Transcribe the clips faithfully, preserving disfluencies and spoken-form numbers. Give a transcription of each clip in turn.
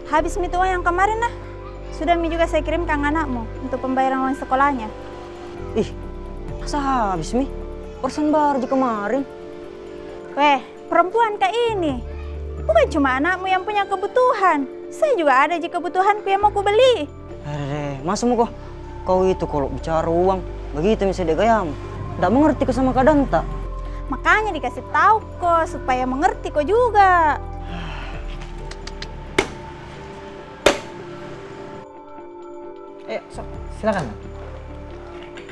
Habis mi tu uang yang kemarin, nah. Sudah mi juga saya kirimkan anakmu untuk pembayaran uang sekolahnya. Ih, masa habis mi? Persen baru ji kemarin. Weh, perempuan kah ini? Bukan cuma anakmu yang punya kebutuhan. Saya juga ada ji kebutuhanku yang mau kubeli. Aduh, masa muka kau itu kalau bicara uang, begitu misalnya gayamu. Ndak mengerti ko sama keadaanta. Makanya dikasih tahu ko, supaya mengerti ko juga. Eh, sok, silakan.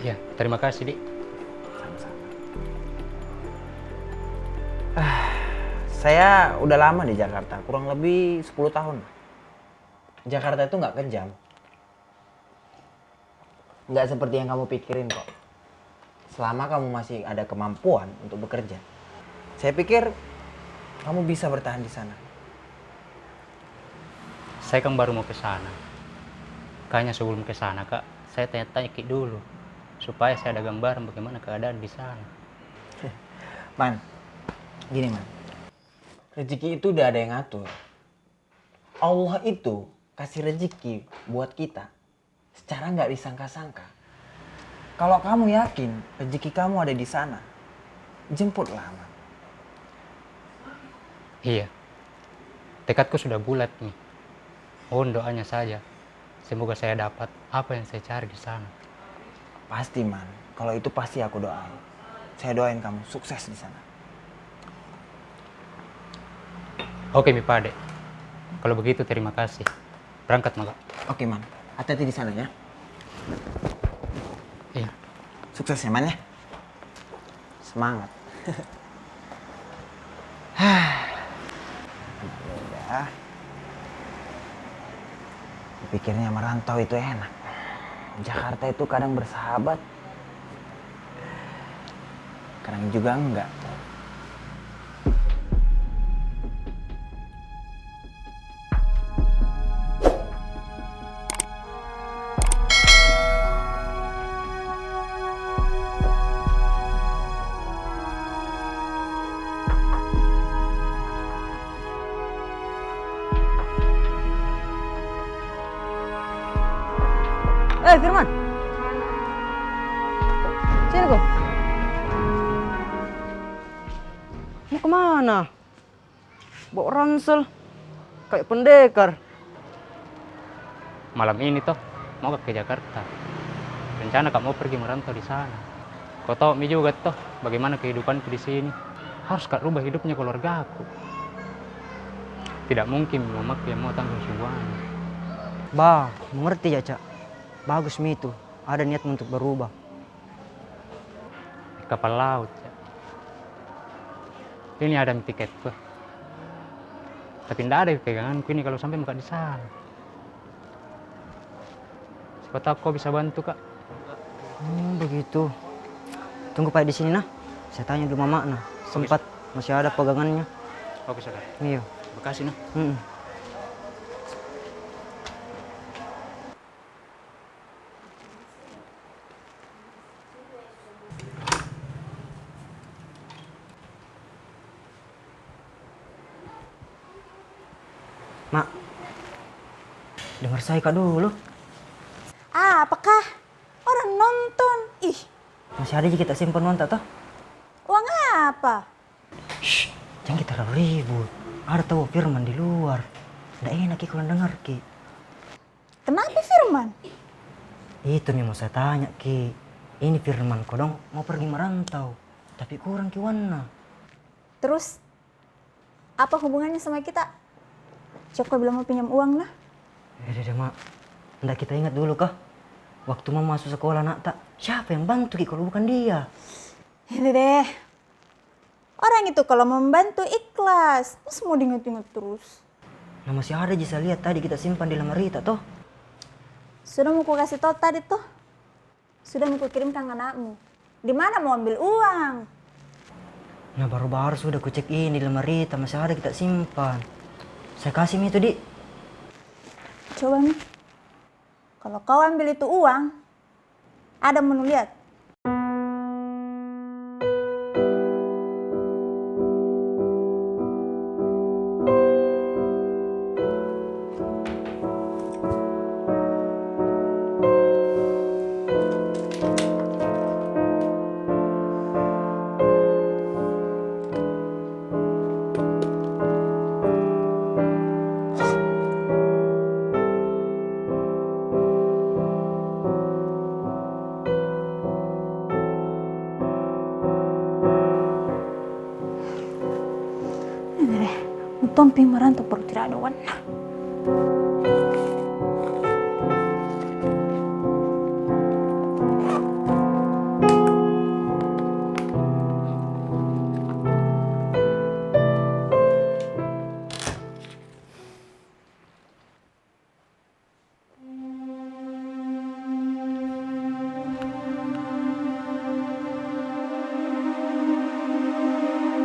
Iya, terima kasih, Dik. Sama-sama. Ah, saya udah lama di Jakarta, kurang lebih sepuluh tahun lah. Jakarta itu nggak kejam. Nggak seperti yang kamu pikirin kok. Selama kamu masih ada kemampuan untuk bekerja, saya pikir kamu bisa bertahan di sana. Saya kan baru mau ke sana. Makanya sebelum ke sana, Kak, saya tanya-tanya ki dulu, supaya saya ada gambaran bagaimana keadaan di sana. Man, gini, Man. Rezeki itu udah ada yang ngatur. Allah itu kasih rezeki buat kita secara nggak disangka-sangka. Kalau kamu yakin rezeki kamu ada di sana, jemputlah, Man. Iya, tekadku sudah bulat nih. Mohon doanya saja, semoga saya dapat apa yang saya cari di sana. Pasti, Man. Kalau itu pasti aku doain. Saya doain kamu sukses di sana. Oke mi, Pade. Kalau begitu, terima kasih. Berangkat mako. Oke, Man. Hati-hati di sana, ya. Iya. Sukses ya, Man, ya. Semangat. Hah. Udah. Pikirnya merantau itu enak. Jakarta itu kadang bersahabat, kadang juga enggak. Eh, Firman! Sini ko. Mau kemana? Bawa ransel kayak pendekar. Malam ini toh, mau ka ke Jakarta. Rencana ka mau pergi merantau di sana. Kau tahu mi juga toh, bagaimana kehidupanku di sini. Harus ka rubah hidupnya keluargaku. Tidak mungkin mamaku yang mau tanggung semuanya. Bah, mengerti ja, Cak. Bagus mi itu, ada niatmu untuk berubah. Kapal laut, Cak. Ini ada mi tiketku. Tapi ndak ada peganganku ini kalau sampai maka di sana. Siapa tahu kau bisa bantu ka. Hmm, begitu. Tunggu pai di sini, nah. Saya tanya dulu mama, nah. Sempat masih ada pegangannya. Oke, saudara. Iya. Makasih, nah. Mm-mm. Mak, dengar saya ka dulu. Ah, apakah? Orang nonton. Ih. Masih ada ji kita simpan uangta toh? Uang apa? Shh, jangan kita terlalu ribut. Ada tau Firman di luar. Ndak enak ki kalau dengar ki. Kenapa Firman? Itu mi mau saya tanya ki. Ini Firman kodong mau pergi merantau, tapi kurang ki uangna. Terus, apa hubungannya sama kita? Ceko bilang mau pinjam uang, nah. Eh, deh, deh, Mak. Ndak kita ingat dulu kah? Waktu mau masuk sekolah, nak, tak? Siapa yang bantu ki kalau bukan dia? Ini deh. Orang itu kalau membantu ikhlas, masa mau diingat-ingat terus? Nah, masih ada ji saya lihat tadi kita simpan di lemari ta toh. Sudah mau ku kasih tau tadi toh. Sudah mau ku kirimkan anakmu. Di mana mau ambil uang? Nah, baru-baru sudah ku cek ini di lemari ta, masih ada kita simpan. Saya kasih mi itu, Dik. Coba mi. Kalau kau ambil itu uang, ada menu lihat. Pi merantau perlu tidak ada warna.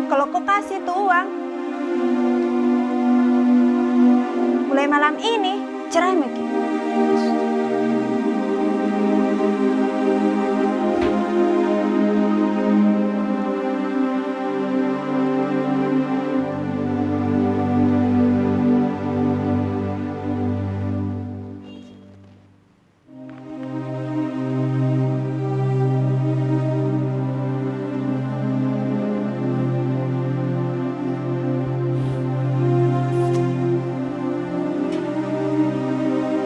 Kalau kau kasih itu uang, mulai malam ini cerai maki.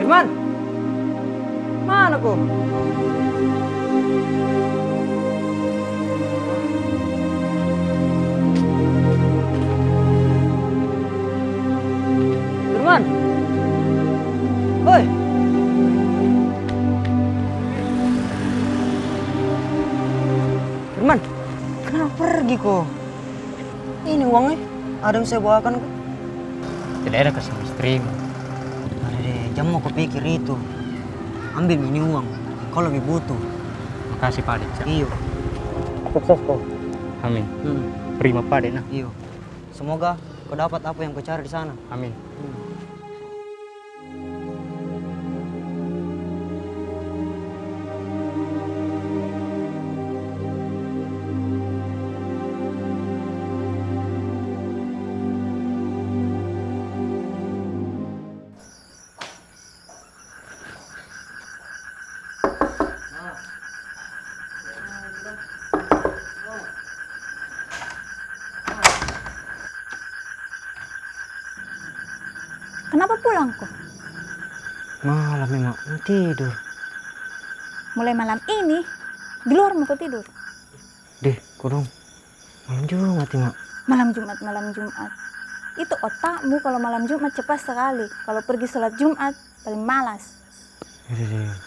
Firman! Mana ko? Firman! Hoi! Firman, kenapa pergi ko? Ini uangnya, ada yang saya bawakan ko. Tidak ada kasih istrimu. Ada deh, jangan mau kau pikir itu. Ambil ini uang, kau lebih butuh. Makasih, Pak Dek. Iyo. Sukses ko. Amin. Hmm. Terima, Pak Dek, nah. Iyo. Semoga kau dapat apa yang kau cari di sana. Amin. Hmm. Kenapa pulang ko? Malam memang mau tidur. Mulai malam ini, di luar mau ko tidur. Deh, kodong. Malam Jumat ini, Mak. Malam Jumat, malam Jumat. Itu otakmu kalau malam Jumat cepat sekali. Kalau pergi sholat Jumat, paling malas. Deh, deh, deh.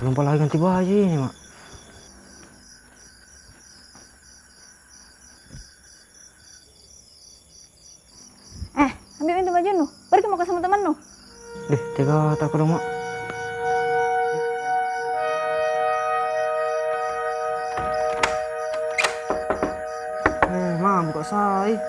Belum pala ganti baju ini, Mak. Eh, ambil minta bajunu. Pergi mau ke sama temanmu. Deh, tega tak aku dong, Mak. Eh, Ma, buka sai.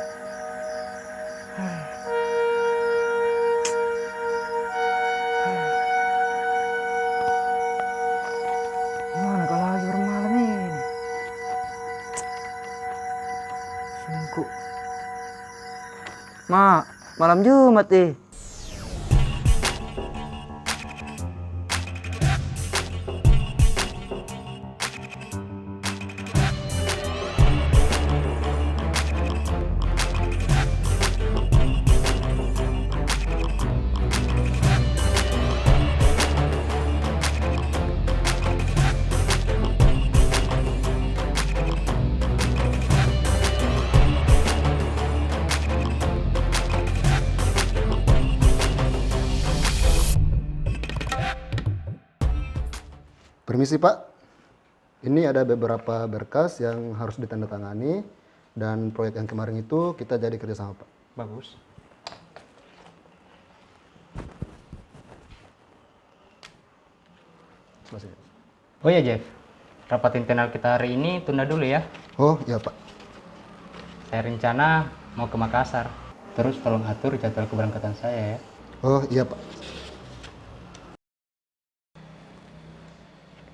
Mana kau lagi bermalam ini? Sungguh. Ma, malam Jumat, eh. Permisi, Pak. Ini ada beberapa berkas yang harus ditandatangani, dan proyek yang kemarin itu kita jadi kerja sama, Pak. Bagus. Terima kasih. Oh ya, Jeff. Rapat internal kita hari ini tunda dulu ya. Oh, iya, Pak. Saya rencana mau ke Makassar. Terus tolong atur jadwal keberangkatan saya ya. Oh, iya, Pak.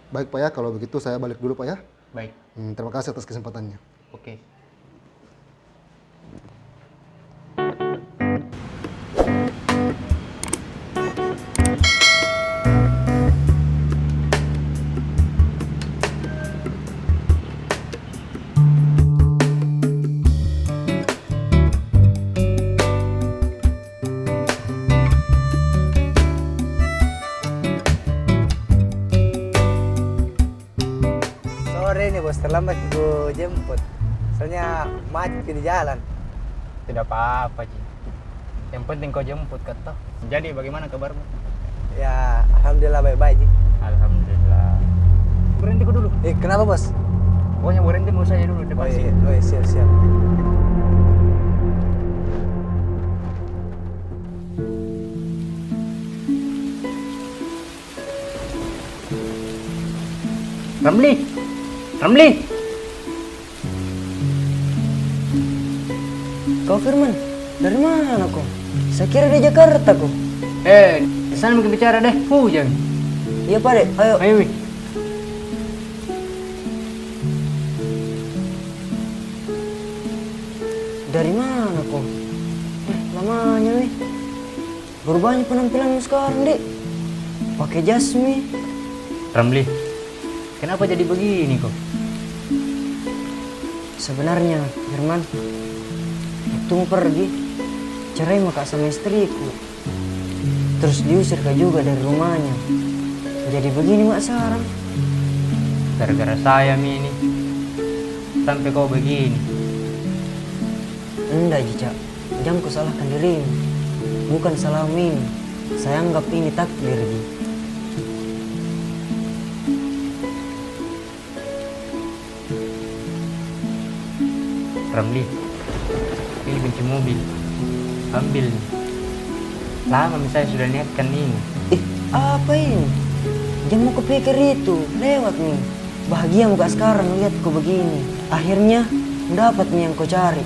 Baik, Pak, ya, kalau begitu saya balik dulu, Pak, ya. Baik. Hmm, terima kasih atas kesempatannya. Oke. Sorry nih, Bos, terlambat ku jemput. Soalnya macet di jalan. Tidak apa-apa ji. Yang penting kau jemput, kata. Jadi, bagaimana kabarmu? Ya, alhamdulillah, baik-baik ji. Alhamdulillah. Berhenti ko dulu. Eh, kenapa, Bos? Pokoknya berhenti mau saja dulu depan sini. Oh, iya. Oh, iya, siap, siap. Ramli! Ramli! Kau, Firman, dari mana ko? Saya kira di Jakarta ko. Eh, di sana mungkin bicara deh, hujan. Iya, Pak Dek, ayo. Ayo, weh. Dari mana ko? Eh, lamanya, weh. Berubahnya penampilanmu sekarang, Dek. Pakai jas mi. Ramli, kenapa jadi begini ko? Sebenarnya, Firman, waktu mau pergi, cerai maka sama istriku. Terus diusir ka juga dari rumahnya. Jadi begini mak sekarang. Gara-gara saya mi ini, sampai kau begini. Nda ji, Cak. Jangko salahkan dirimu. Bukan salahmu ini. Saya anggap ini takdir ji. Ramli, ini kunci mobil. Ambil ni. Lama mi saya sudah niatkan ini. Ih, apa ini? Jangan mau kupikir itu. Lewat mi. Bahagia maka sekarang lihat ko begini. Akhirnya dapat mi yang kau cari.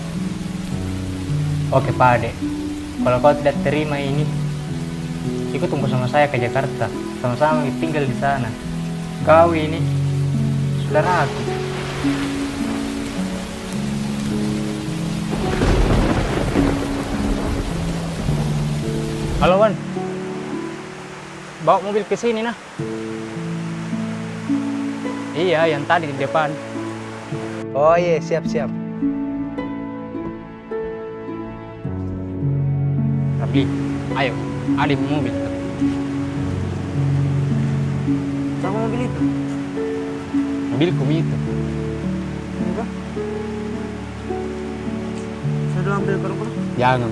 Oke, Pak Dek. Kalau kau tidak terima ini, ikut ko sama saya ke Jakarta. Sama-sama kita tinggal di sana. Kau ini saudaraku. Halo, Wan. Bawa mobil ke sini, nah. Iya, yang tadi di depan. Oh iya, siap, siap. Ramli, ayo, ada mobil. Siapa mobil itu? Mobilku mi itu. Enggak. Saya dulu ambil baru pulang. Jangan.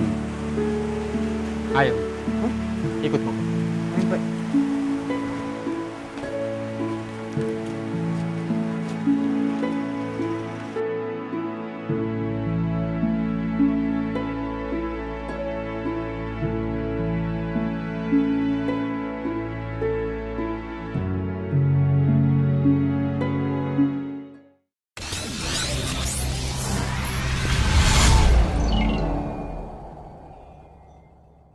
Ayo. Hah? Ikut ko.